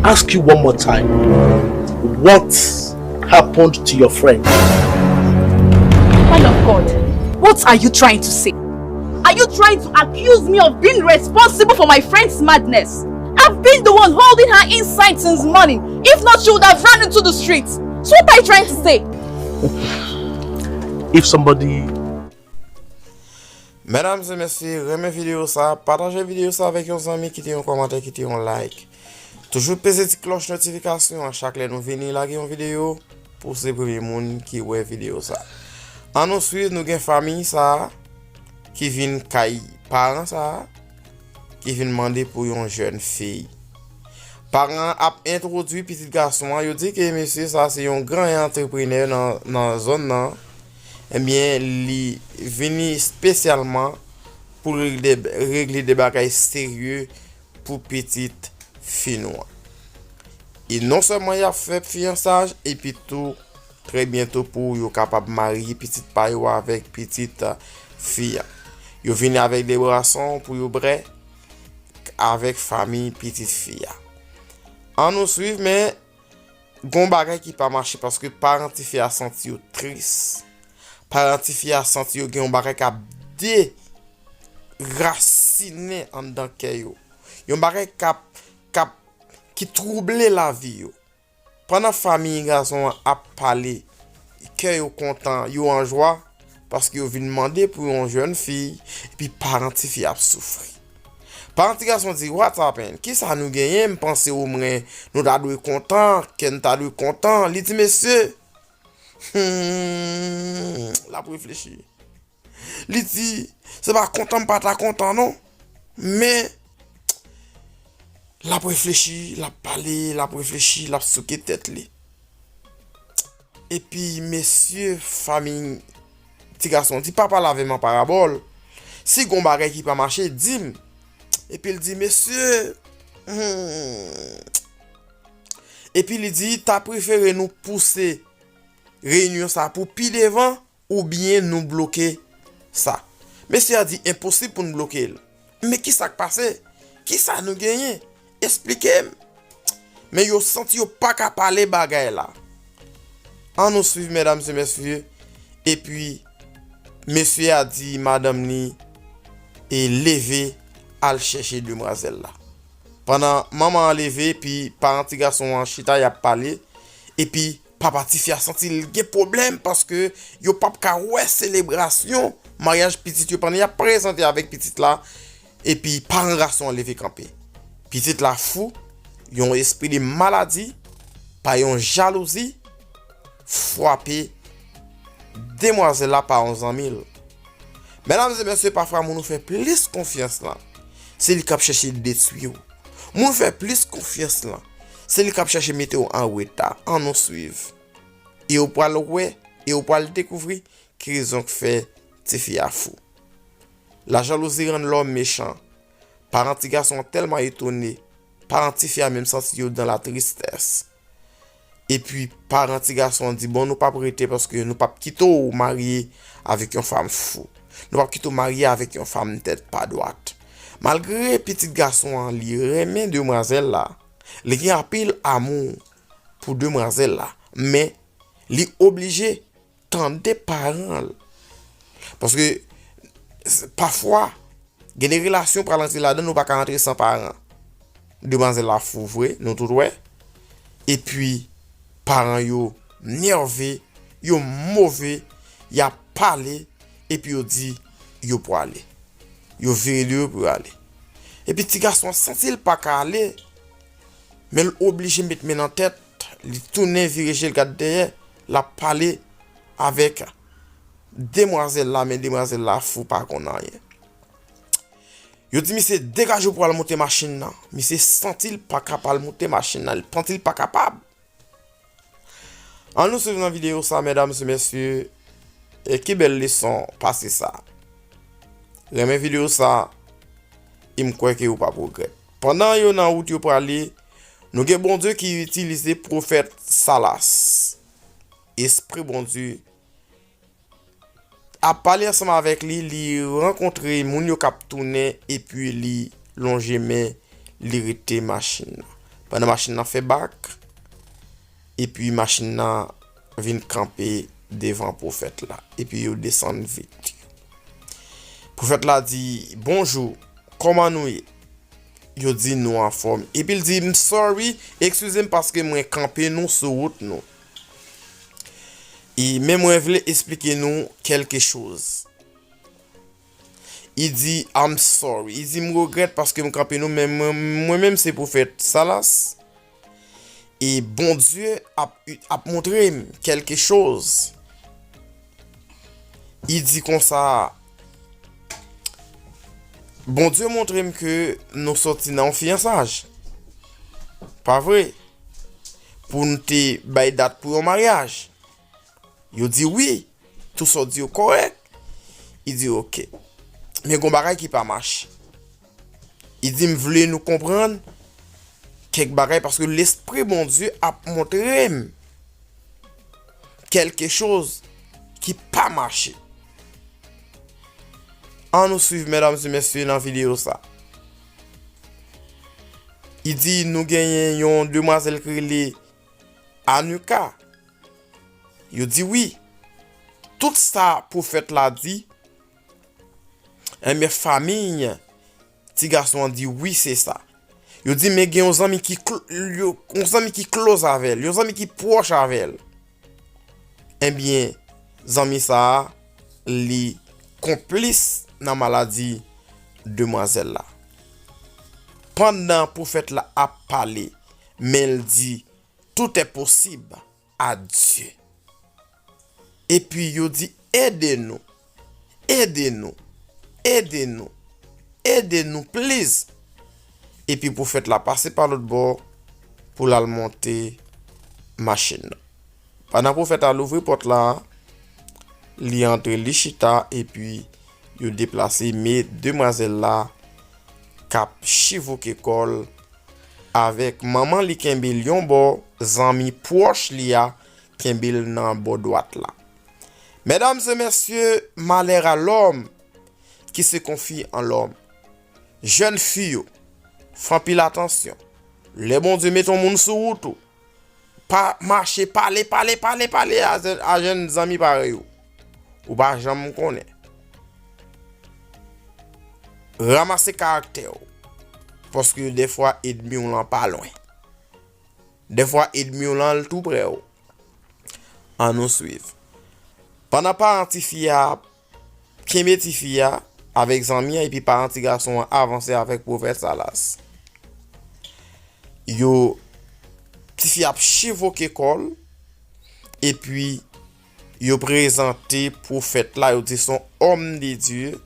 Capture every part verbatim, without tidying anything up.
Ask you one more time. What happened to your friend? Man of God, what are you trying to say? Are you trying to accuse me of being responsible for my friend's madness? I've been the one holding her inside since morning. If not, she would have run into the streets. So what are you trying to say? If somebody Medam e mesye, renmen videyo sa, pataje videyo sa avèk yon zanmi, kite yon kòmantè, kite yon like. Toujou peze ti klòch notifikasyon an, chak lè nou vini lage yon videyo pou se premye moun ki wè videyo sa. Ann nou swiv, nou gen fanmi sa ki vin kay paran sa ki vin mande pou yon jèn fi. Paran an ap entwodui pitit gason an, yo di ke mesye sa se yon gran antreprenè nan, nan zòn nan. Ebyen, li vini espesyalman pou regle, regle de bagay serye pou pitit fi nou an. E non sèlman y ap fè fiyansaj, epi tou trè byento pou yo kapab marye pitit pa yo avèk pitit fi a. Yo vini avèk de bwason pou yo bwè avèk fanmi pitit fi a. Ann nou swiv, men gon bagay ki pa mache paske paran tifi a santi yo tris. Paran tifi a santi yo gen yon bagay k ap derasinen anndan kè yo. Yon bagay k ap, k ap, ki twouble lavi yo. Pandan fanmi gason an ap pale, kè yo kontan, yo an jwa, paske yo vin mande pou yon jèn fi, epi paran tifi ap soufri. Paran ti gason di, "What happened? Kisa nou genyen? M panse omwen nou ta dwe kontan, kè n ta dwe kontan." Li di, "Mesye, hmm," l ap reflechi. Li di, "Se pa kontan m pa ta kontan non." Men, l ap reflechi, l ap pale, l ap reflechi, l ap souke tèt li. Epi mesye fanmi ti gason di, "Papa, lave m an parabòl. Si gon bagay ki pa mache, di m." Epi l di, "Mesye, hmm." Epi li di, "Ta prefere nou pouse reyinyon sa pou pi devan oubyen nou bloke sa?" Mesye a di, "Enposib pou n bloke l." Men kisa k pase? Kisa nou genyen? Esplike m. Men yo santi yo pa ka pale bagay la. Ann nou swiv, medam e mesye. Epi, mesye a di madanm li e leve al chèche demwazèl la. Pandan manman an leve, epi paran ti gason an chita, y ap pale. Epi, papa tifi a santi l gen pwoblèm paske yo p ap ka wè selebrasyon maryaj pitit yo pandan y ap prezante avèk pitit la. Epi, paran gason an leve kanpe. Pitit la fou, yon espri de maladi, pa yon jalouzi, frape demwazèl la pa yon zanmi l. Medam e mesye, pafwa moun ou fè plis konfyans lan, se li k ap chèche detwi w. Moun ou fè plis konfyans lan, se li k ap chèche mete w an reta. Ann nou swiv. E w pral wè, e w pral dekouvri ki rezon k fè tifi a fou. Lajalouzi rann lòm mechan. Paran ti gason an tèlman etone, paran tifi a menm santi yo dan la tristès. Epi paran ti gason an di, "Bon, nou p ap rete paske nou p ap kite w marye avèk yon fanm fou. Nou p ap kite w marye avèk yon fanm tèt pa dwat." Malgre pitit gason an li renmen demwazèl la, li gen anpil amou pou demwazèl la, men li oblije tande paran l. Paske s- pafwa, gen de relasyon pral rantre ladan, nou pa ka rantre san paran. Demwazèl la fou vre, nou tout wè. Epi, paran yo nève, yo move, y ap pale, epi yo di yo pwale. Yo vire do yo pou yo ale. Epi ti gason an santi l pa ka ale, men l oblije met men nan tèt, li tounen vire je l gad dèyè, l ap pale avèk demwazèl la, men demwazèl la fou, pa konn anyen. Yo di misye degaje w pou al moute machin nan. Misye santi l pa ka pral moute machin nan, li santi l pa kapab. Ann nou swiv nan videyo sa, medam e mesye, e ki bèl leson pase sa. Renmen videyo sa, e m kwè ke ou p ap regrèt. Pandan yo nan wout yo prale, nou gen Bondye ki itilize pwofèt Salas. Espri Bondye ap pale ansanm avèk li, li rankontre moun yo k ap tounen, epi li lonje men, li rete machin nan. Pandan machin nan fè bak, epi machin nan vin kanpe devan pwofèt la, epi yo desann vitri. Pwofèt la di, "Bonjou, kòman nou ye?" Yo di, "Nou anfòm." Epi l di, "M sorry, eskize m paske mwen kanpe nou sou wout nou. E, men mwen vle esplike nou kèlke choz." I di, "I'm sorry." I di, "M regrèt paske m kanpe nou, men mwen, mwen menm se pwofèt Salas. E Bondye ap, ap montre m kèlke choz." I di konsa, "Bondye montre m ke nou soti nan yon fiyansaj. Pa vre? Pou n te bay dat pou yon maryaj." Yo di, "Wi, tout sa w di yo kòrèk." I di, "Oke. Men gon bagay ki pa mache." I di, "M vle nou konprann kèk bagay paske Lespri Bondye ap montre m kèlke choz ki pa mache." An nou swiv, medam e mesye, nan videyo sa. I di, "Nou genyen yon demwazèl ki rele Anika." Yo di, "Wi." Tout sa pwofèt la di, enben, fanmi ti gason an di, "Wi, se sa." Yo di, "Men gen yon zanmi ki, cl- yo- yon zanmi ki close avè l, yon zanmi ki pwòch avè l." Enben, zanmi sa a, li konplis nan maladi demwazèl la. Pandan pwofèt la ap pale, men l di, "Tout est possible à Dieu." Epi yo di, "Ede nou, ede nou, ede nou, ede nou, please." Epi pwofèt la pase pa lòt bò pou l al monte machin nan. Pandan pwofèt la louvri pòt la, li antre, li chita, epi yo deplase, men demwazèl la k ap chivoke kò l avèk manman li kenbe l yon bò, zanmi pwòch li a kenbe l nan bò dwat la. Medam e mesye, malè a lòm ki se konfye an lòm. Jèn fi yo, fè anpil atansyon. Lè Bondye mete yon moun sou wout ou, pa mache pale, pale, pale, pale a, a jèn zanmi parèy ou. Ou pa janm konnen. Ranmase karaktè w. Paske dèfwa ènmi w lan pa lwen. Dèfwa ènmi w lan l tou prè w. An nou swiv. Pandan paran tifi a ap kenbe tifi a avèk zanmi an, epi paran ti gason an avanse avèk pwofèt Salas. Yo, tifi a ap chivoke kò l, epi yo prezante pwofèt la, yo di se yon homme de Dieu.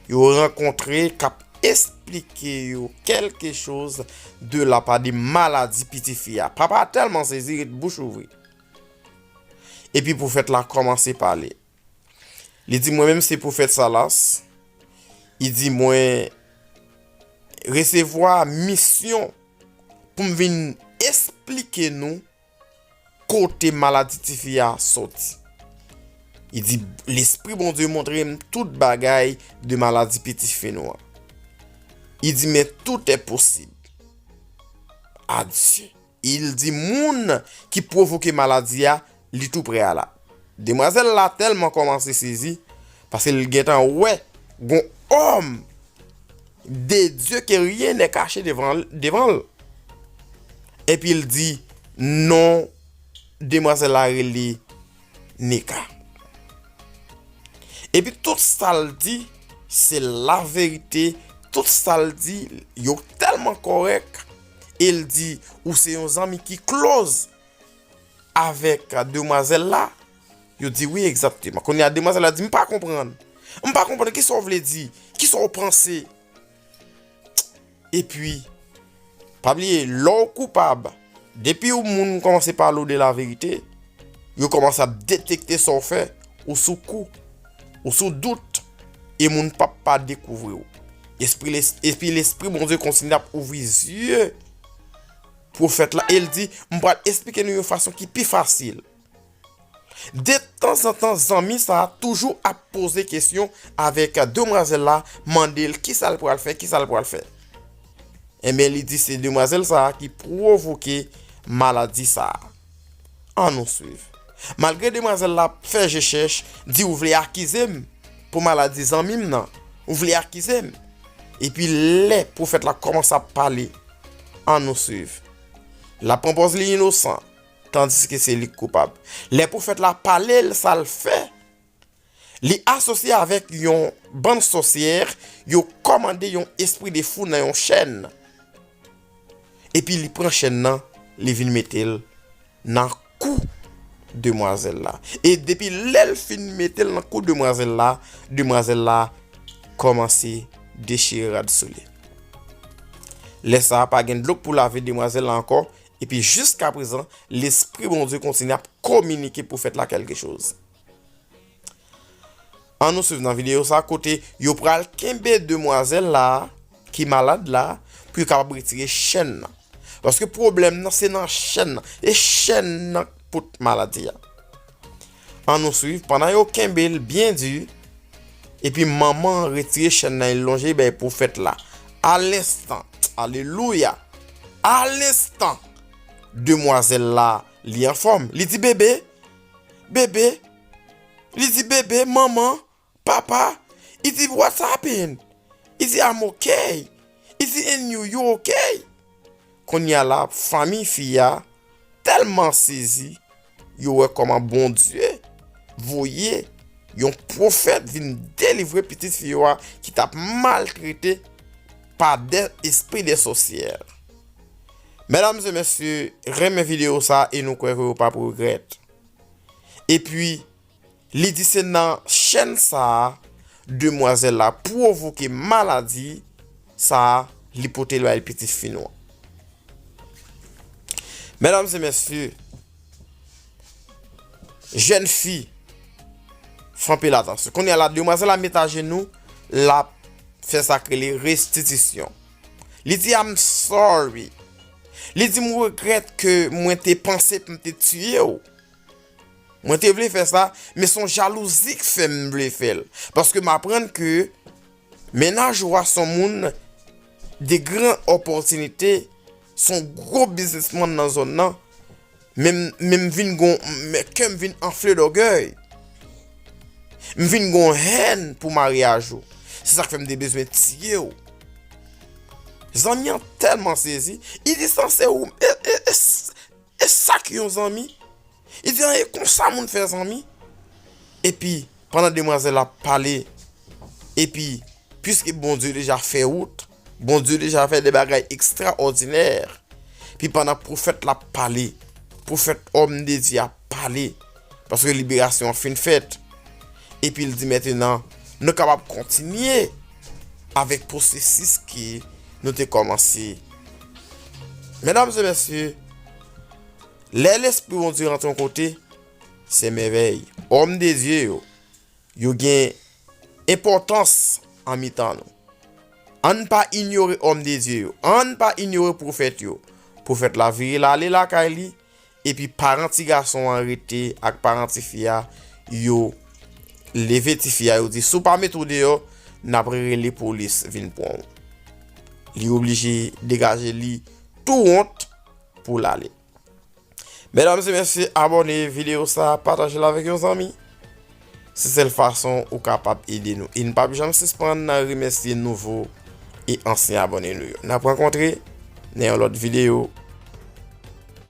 Yo rankontre k ap esplike yo kèlke choz de la pa de maladi piti fi a. Papa a tèlman sezi, ret bouch ouvri. Epi pwofèt la kòmanse pale. Li di, "Mwen menm se pwofèt Salas." Li di, "Mwen resevwa misyon pou m vin esplike nou kote maladi tifi a soti." Li di, "Lespri Bondye montre m tout bagay de maladi piti fi nou an." Li di, "Men tout est possible à Dieu." Il di, "Moun ki pwovoke maladi a, li tou prè a la." Demwazèl la tèlman kòmanse sezi, paske l gentan wè gon homme de Dieu que rien n'est caché devan, devan l. Epi l di, "Non, demwazèl la rele Nika." Epi tout sa l di, se laverite. Tout sa l di, yo tèlman kòrèk. E l di, "Ou se yon zanmi ki close avèk demwazèl la?" Yo di, "Wi, egzakteman." Kounye a, demwazèl la di, "M pa konprann. M pa konprann. Kisa w vle di? Kisa w panse?" Epi, pa bliye, lè w koupab, depi yon moun kòmanse pale w de laverite, yo kòmanse ap detekte sa w fè, ou sou kou, ou sou dout, e moun p ap pa dekouvri w. Espri les-, epi Lespri Bondye kontinye ap ouvri zye pwofèt la, e l di, "M pral esplike nou yon fason ki pi fasil." De tanzantan, zanmi sa a toujou ap poze kesyon avèk demwazèl la, mande l kisa l pral fè, kisa l pral fè. Enben, li di se demwazèl sa a ki pwovoke maladi sa a. Ann nou swiv. Malgre demwazèl la fè je chèch, di ou vle akize m pou maladi zanmi m nan, ou vle akize m. Epi lè pwofèt la kòmanse ap pale, ann nou swiv. L ap pran pòz li inosan, tandiske se li k koupab. Lè pwofèt la pale l sa l fè, li asosye avèk yon bann sòsyè, yo kòmande yon espri de fou nan yon chèn. Epi li pran chèn nan, li vin mete l nan kou demwazèl la. E depi lè l fin mete l nan kou demwazèl la, demwazèl la kòmanse dechire rad sou li. Lè sa a, pa gen dlo k pou lave demwazèl la ankò, epi jiskaprezan, Lespri Bondye kontinye ap kominike pwofèt la kèlke choz. Ann nou swiv nan videyo sa a kote yo pral kenbe demwazèl la ki malad la pou yo kapab retire chèn nan. Paske pwoblèm nan se nan chèn nan. E chèn nan k pot maladi a. Ann nou swiv, pandan yo kenbe l byen di, epi manman an retire chèn nan, li lonje bay pwofèt la. Alenstan, alelouya! Alenstan, demwazèl la, li anfòm. Li di, "Bebe, bebe." Li di, "Bebe, manman, papa." Li di, "What's happened?" Li di, "I'm okay." Li di, "And you, you okay?" Kounye a la, fanmi fi a tèlman sezi, yo wè kòman Bondye voye yon pwofèt vin delivre pitit fi yo a ki t ap maltrete pa de espri de sòsyè. Medam e mesye, renmen videyo sa a e nou kwè ke w p ap regrèt. Epi, li di se nan chèn sa a, demwazèl la pwovoke maladi sa a, li pote l bay pitit fi nou an. Medam e mesye, jèn fi, fè anpil atansyon. Kounye a la, demwazèl la met ajenou, l ap fè sa k rele restitisyon. Li di, "I'm sorry." Li di, "M regrèt ke mwen te panse pou m te tiye w. Mwen te vle fè sa, men se yon jalouzi k fè m vle fè l. Paske m aprann ke mennaj ou a se yon moun de gran opòtinite, se yon gwo biznismann nan zòn nan. Men, men m vin gon, men kè m vin anfle dògèy. M vin gon hèn pou maryaj ou. Se sa k fè m te bezwen tiye w." Zanmi an tèlman sezi, li di, "Sa se ou, e, e, e, e sa k yon zanmi?" Li di, "An, e konsa moun fè zanmi?" Epi, pandan demwazèl la ap pale, epi, piske Bondye deja fè wout, Bondye deja fè de bagay ekstraòdinè, epi pandan pwofèt la ap pale, pwofèt òm de Dye ap pale, paske liberasyon an fin fèt, epi l di, "Mentenan, nou kapab kontinye avèk pwosesis ke nou te kòmanse." Medam e mesye, lè Lespri Bondye rantre yon kote, se mèvèy. Òm de Dye yo, yo gen enpòtans an mitan nou. Ann pa inyore òm de Dye yo. Ann pa inyore pwofèt yo. Pwofèt la vire l ale lakay li, epi paran ti gason an rete ak paran ti fi a, yo leve ti fi a, yo di, "Si w pa mete w deyò, n ap rele polis vin pran w." Li oblije degaje li tou wont pou l ale. Medam e mesye, abòne videyo sa a, pataje l avèk yon zanmi. Se sèl fason ou kapab ede nou. E n p ap janm sispann remèsye nouvo e ansyen abòne nou yo. N ap rankontre nan yon lòt videyo.